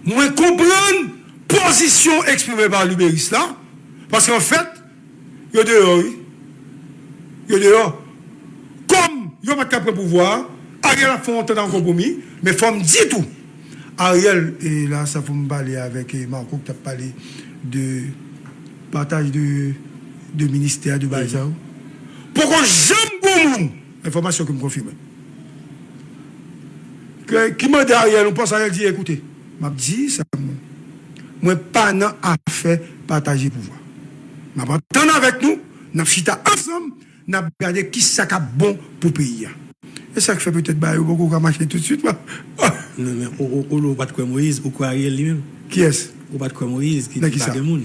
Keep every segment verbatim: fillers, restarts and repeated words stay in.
Mwen konprann pozisyon eksprime pa Liberis la, paske anfèt, yo deyò, wi. Yo deyò. Kòm yo pa t ka pran pouvwa a, Ariel ap fè yon antant an konpwomi, men fò m di tou, Ariel, e la sa fò m pale avèk, e, Marco ki t ap pale de pataj de, de ministè, de bagay sa yo. Poko janm gon moun, enfòmasyon ke m konfime, ke, ki mande Ariel yon pòs, Ariel di, ekoute, m ap di sa mwen. Mwen pa nan afè pataje pouvwa. M ap antann avèk nou, n ap chita ansanm, n ap gade kisa k ap bon pou peyi a. E sa k fè petèt bagay yo poko ka mache toutswit, wa. Men, men, ou, ou, ou, ou pa t kwè Moyiz, ou kwè Ariel li menm? Kiyès? Ou pa t kwè Moyiz, ki di pa gen moun?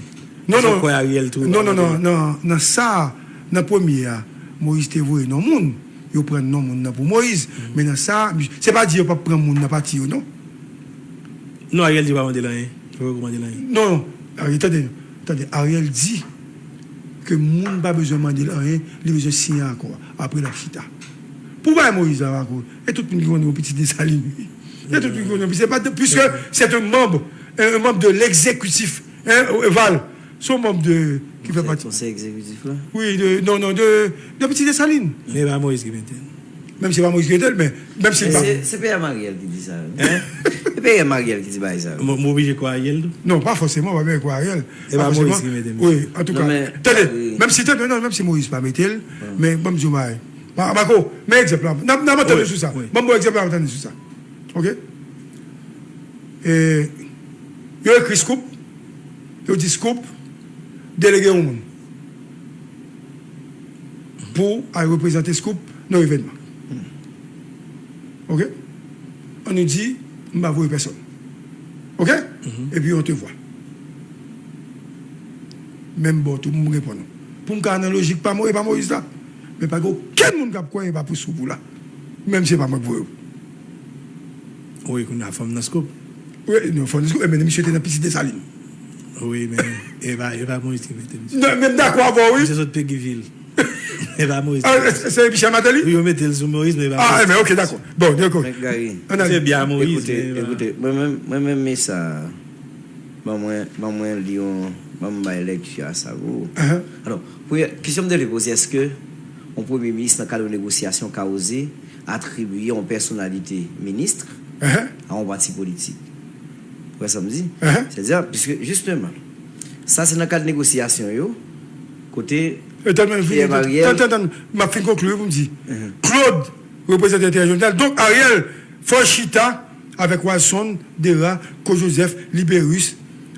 Non, non. Ou kwè Ariel tou? Non, non, non, non. Nan sa, nan premye a, Moyiz te voye non moun. Yo pran non moun nan pou Moyiz. Men nan sa, se pa di yo p ap pran moun nan pati yo, non. Non, Ariel di yo pa mande l anyen. Yo poko mande l anyen. Non, non. Ariel, tande, tande. Ariel di ke moun pa bezwen mande l anyen, li bezwen siyen akò a. Apre l ap chita. Pou bay Moyiz la akò, e tout moun ki konnen yon pitit Desalin. E tout moun ki konnen, se pa, puisque c'est un membre, un membre de l'exécutif, hein, Val. Se yon manm de, ki fè pati. Konsèy egzekitif la? Wi, de, non, non, de, de Pitit Desalin. Men e pa Moyiz ki mete l. Menm si se pa Moyiz ki mete l, men menm si l pa. Se, se P M Ariel ki di sa yo. Hein? Se P M Ariel ki di bagay sa yo. Mwen oblije kwè Ariel tou? Non, pa fòseman, pa bezwen kwè Ariel. E pa Moyiz ki mete l. Wi, antouka. Tande, menm si, tande, non, menm si Moyiz pa mete l, men ban m di w bagay. Marco, men egzanp la. N ap, n ap antann nou sou sa. Ban m ba w egzanp la, n ap antann nou sou sa. Ok? E, yo ekri Scoop, yo di Scoop delege yon moun pou al reprezante Scoop nan yon evènman. Ok? Ann nou di, m pa voye pèsonn. Ok? Epi on te vwa. Menm bò tou, m reponn ou. Pou m ka nan lojik pa Mo-, e pa Moyiz la. Men pa gen okenn moun k ap kwè e pa pou Scoop ou la. Menm si e pa mwen k voye w. Wi, kounye a fò m nan Scoop. Wi, non, fò m nan Scoop, men misye te nan Pitit Desalin. Wi, men e pa, e pa Moyiz ki mete misye. Non, men m dakò avè w, wi. Misye sot Peguy Ville. E pa Moyiz. Ah, se, se Michel Martelly? Wi, yo mete l sou Moyiz, men e pa Moyiz. Ah, men ok, dakò. Bon, dakò. Mèt Gary. Se byen Moyiz, ekoute, men e pa. Ekoute, mwen menm, mwen menm, men sa, ban mwen, ban mwen li yon, ban mwen bay lèkti a sa pou ou. Alò, premyè kesyon m te vle poze, èske yon premye minis nan kad yon negosyasyon ka oze atribiye yon pèsonalite minis a yon pati politik. Ou wè sa m di? Sètadi, piske, jisteman, sa se nan kad negosyasyon yo, kote Pierre Mariel. Tann, tann, tann, m ap fin konkli wi pou m di. Claude reprezante enterè Jovenel. Donk, Ariel, fò l chita avèk Walson, Dera, Claude Joseph, Liberus,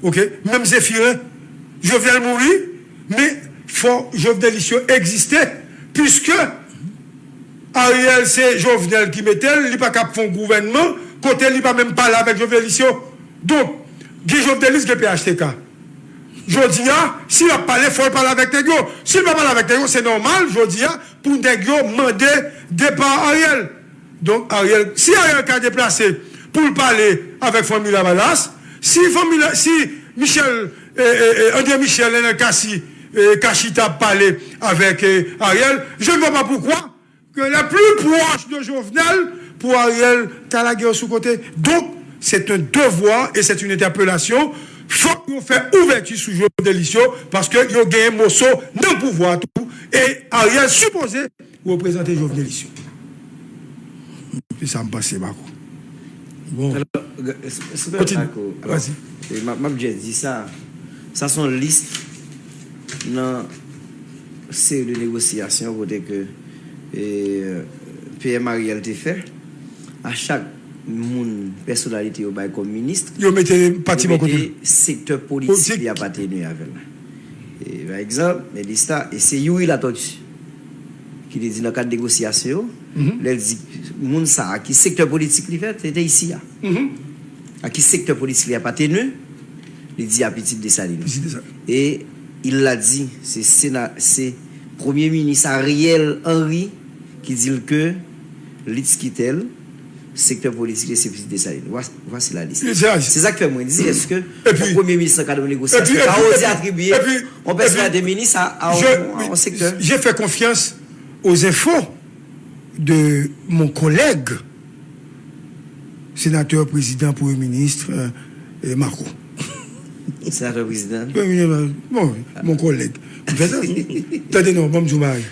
ok? Menm Zéphirin, Jovenel mouri, men fò Jovenelis yo egziste, piske Ariel se Jovenel ki mete l, li pa ka ap fè yon gouvènman kote li pa menm pale avèk Jovenelis yo. Donk, gen Jovenelis, gen P H T K. Jodi a, si l ap pale, fò l pale avèk nèg yo. Si l pa pale avèk nèg yo, se nòmal, jodi a, pou nèg yo mande depa Ariel. Donk, Ariel, si Ariel ka deplase pou l pale avèk fanmi Lavalas, si fanmi, si Michel, eh, eh, eh, André Michel, Lionel Cassy, eh, ka chita ap pale avèk, eh, Ariel, je ne vois pas pourquoi que les plus proches de Jovenel, pou Ariel ta lage yo sou kote. Donk, c'est un devoir et c'est une interpellation. Fòk yo fè ouvèti sou Jovenelis yo, paske yo genyen moso nan pouvwa tou. E Ariel sipoze reprezante Jovenelis yo. Se sa m panse, Marco. Bon. Alò, Super Marco, alò, m ap just di sa. Sa se yon lis nan seri de negosyasyon kote ke e, P M Ariel te fè, a chak moun, pèsonalite yo bay kòm minis, yo mete pati bò kote l. Yo mete sektè politik li aparteni avè l. E, pa egzanp, men lis la, e se Youri Latortue ki te di nan kad negosyasyon yo, lè l di moun sa a ki sektè politik li fè, se te isi a. A ki sektè politik li aparteni, li di a Pitit Desalin. Pitit Desalin. E il l'a dit, se sena, se Premye Minis Ariel Henry ki di l ke Litz Quitel, sektè politik li se Pitit Desalin. Vwa-, vwasi la lis. Se sa k fè mwen di, èske yon premye minis nan kad yon negosyasyon ka oze atribiye yon pèsonalite minis a, a yon, a yon sektè? J'ai fait confiance aux infos de mon collègue, sénateur, président, premier ministre, euh, E Marco. Sa tou, prezidan. Bon, mon kòlèg. M fè sa. Tande non, ban m di w bagay.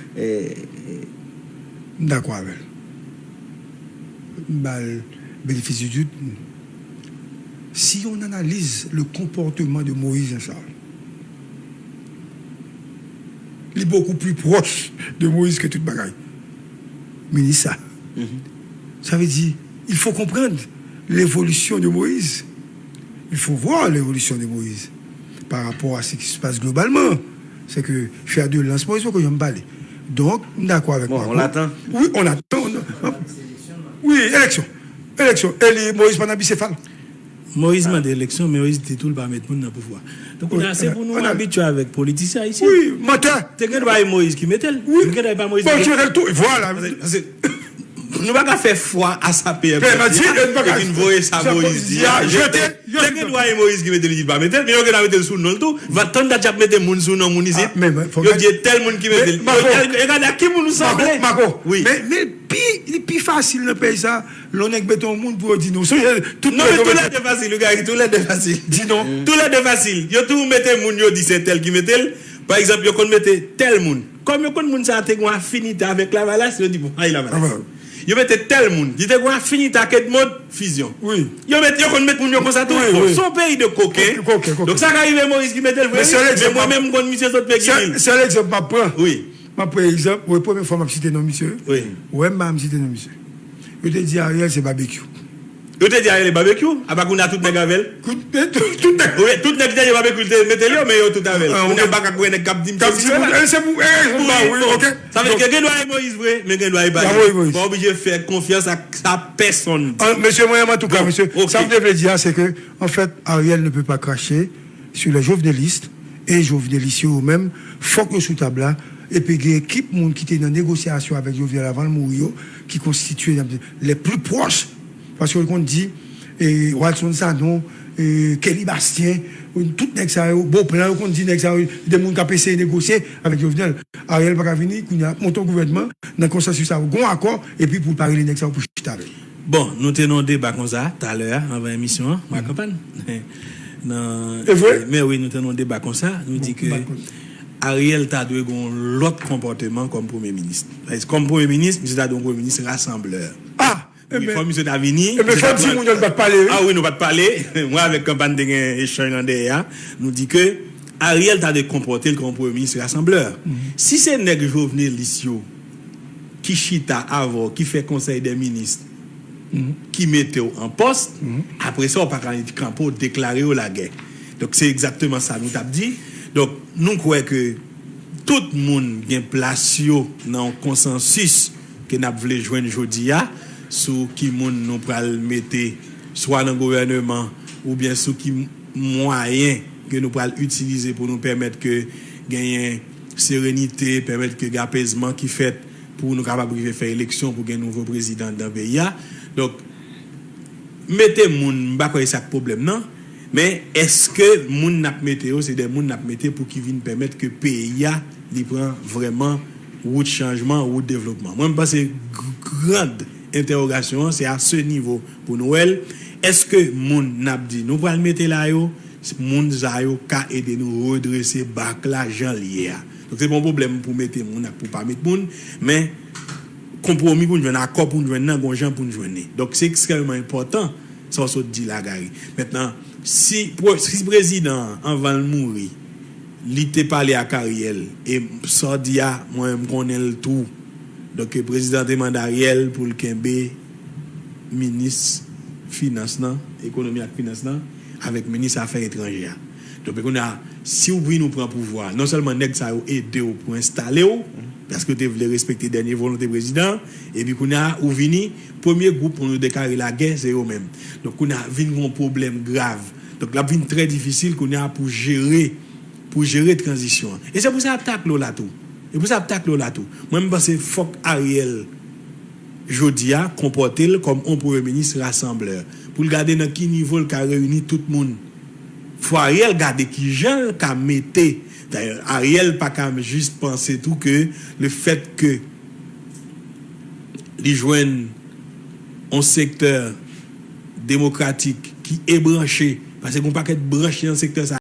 M dakò avè l. M ba l benefis di dout. Si on analyse le comportement de Moïse Jean Charles, li bokou pli pwòch de Moïse ke tout bagay. Minis sa. Sa vle di, il faut comprendre l'évolution de Moïse. Il faut voir l'évolution de Moïse par rapport à ce qui se passe globalement. C'est que faire de lance, Moïse poko janm pale. Donk, m dakò avèk Bon, on l'attend. Oui, on attend. Oui, eleksyon. Eleksyon. E li, Moïse pa nan bisefal. Moïse mande eleksyon, men Moïse di tou l pa met moun nan pouvwa. Donk, kounye a, se pou nou abitye avèk politisyen ayisyen. Wi, mantè. Te gen dwa e Moïse ki mete l. Wi. Te gen dwa e pa Moïse Bon, ki ki mete l tou. Vwala. Paske nou pa ka fè fwa a sa P M di a, epi n voye sa Moïse di a, jete. Te gen dwa e Moïse ki mete l, ki pa mete l, men yo gen dwa mete l sou non l tou. Va tann dat y ap mete moun sou non moun isit. Yo di e tèl moun ki mete l. Yo gade ak ki moun ou sanble. Mako, men, men pi, li pi fasil nan peyi sa, lè yon nèg mete yon moun pou yo di non. Sonje, tout Non, men tou lè de fasil, wi, Gary, tou lè de fasil. Di non. Tou lè de fasil. Yo toujou mete moun, yo di se tèl ki mete l. Pa egzanp, yo konn mete tèl moun. Kòm yo konn moun sa a te gen yon afinite avèk Lavalas, yo di, bon, ay Lavalas. Yo mete tèl moun ki te gen yon afinite ak Edmonde, Fizyon. Wi. Yo met, yo konn met moun yo konsa tou. Wi, wi. Se yon peyi de koken. Koken, koken. Donk sa ka rive Moïse ki mete l vre, Men sèl men egzanp mwen m- menm m konn misye sot Peggy Sèl, Hill. Sèl egzanp m ap pran. Wi. M ap pran egzanp, wi, premye fwa m ap site non misye. Wi. Wè, m pa janm site non misye. Yo te di Ariel se babekyou. Yo te di Ariel e babekyou, apa kounye a tout nèg avè l. Tout, tout, tout nèg. Wi, tout nèg te di babekyou te mete l yo, men yo tout avè l. Ah, Kounye a ok. m pa ka kwè nèg k ap di m Kap se di pou, e, se pou, e, se pou ba, wi, ok. Sa vle di ke gen dwa e Moïse vre, men gen dwa e pa. Ah, wi, wi. Pa oblije fè konfyans ak sa pèsonn di. Ah, mesye, mwen, an tou ka, Bon, mesye, ok. Sa m te vle di a, se ke, an fèt, Ariel ne peut pas cracher sur les jovenelistes, e jovenelis yo menm, fòk yo sou tab la, epi gen ekip moun ki te nan negosyasyon avèk Jovenel avan l mouri yo, ki konstitye les plus proches, paske yo konn di, e, Walson Sanon, e, Kelly Bastien, tout nèg sa yo, Beauplan, yo konn di nèg sa yo, de moun k ap eseye negosye avèk Jovenel. Ariel pa ka vini, kounye a, monte yon gouvènman, nan konsansis sa yo, gon akò, epi pou l pa rele nèg sa yo pou chita avè l. Bon, nou te nan yon deba konsa, talè a, anvan emisyon an, mwa kanpann. Nan, E vre? Men wi, nou te nan yon deba konsa, nou di ke m pa konn. Ariel ta dwe gen yon lòt konpòteman kòm premye minis. Kòm premye minis, misye ta dwe yon premye minis rasanblè. Ah! Wi, fò misye ta vini. Ebyen, fò di moun yo n pa t pale, wi. Ah wi, nou pa t pale. Mwen avèk Kanpann te gen echanj nan dèyè a. Nou di ke Ariel ta dwe konpòte l kòm premye minis rasanblè. Si se nèg jovenelis yo ki chita avè w, ki fè konsèy dè minis, ki mete w an pòs, apre sa, w pa ka kanpe w deklare yo lagè. Donk, se egzakteman sa nou t ap di. Donk, nou kwè ke tout moun gen plas yo nan yon konsansis ke n ap vle jwenn jodi a sou ki moun nou pral mete swa nan gouvèneman oubyen sou ki mwayen ke nou pral itilize pou nou pèmèt ke genyen serenite, pèmèt ke gen apezman ki fèt pou nou kapab rive fè eleksyon pou gen nouvo prezidan nan peyi a. Donk, mete moun, m pa kwè se sa k pwoblèm nan, men èske moun n ap mete yo, se de moun n ap mete pou ki vin pèmèt ke peyi a, li pran vrèman wout chanjman, wout devlopman. Mwen, m panse grand entèwogasyon an, se a se nivo pou nou wè l. Èske moun n ap di nou pral mete la yo, moun sa yo ka ede nou redrese bak la jan l ye a? Donk, se pa yon pwoblèm pou mete moun ak pou pa met moun, men konpwomi pou n jwenn, akò pou n jwenn nan, gon jan pou n jwenn li. Donk, se ekstrèmman enpòtan sa w sot di la, Gary. Mentnan, si, si prezidan an, anvan l mouri, li te pale ak Ariel, e sa w di a, mwen, m konnen l tou. Donk, prezidan te mande Ariel pou l kenbe minis finans nan, ekonomi ak finans nan, avèk minis afè etranje a. Donk, kounye a, si w vin ou pran pouvwa a, non sèlman nèg sa yo ede w pou enstale w, paske yo te vle respekte dènye volonte prezidan an, epi kounye a, ou vini, premye gwoup pou nou deklare lagè, se yo menm. Donk, kounye a, vin gen yon pwoblèm grav. Donk, l ap vin trè difisil kounye a pou jere, pou jere tranzisyon an. E se pou sa y ap takle w la tou. E pou sa y ap takle w la tou. Mwen, m panse fòk Ariel jodi a, konpòte l kòm yon premye minis rasanblè, pou l gade nan ki nivo l ka reyini tout moun. Fò Ariel gade kijan l ka mete. Dayè, Ariel pa ka jis panse tou ke lefèt ke li jwenn yon sektè demokratik ki ebranche Paske gen yon pakèt branch nan sektè sa.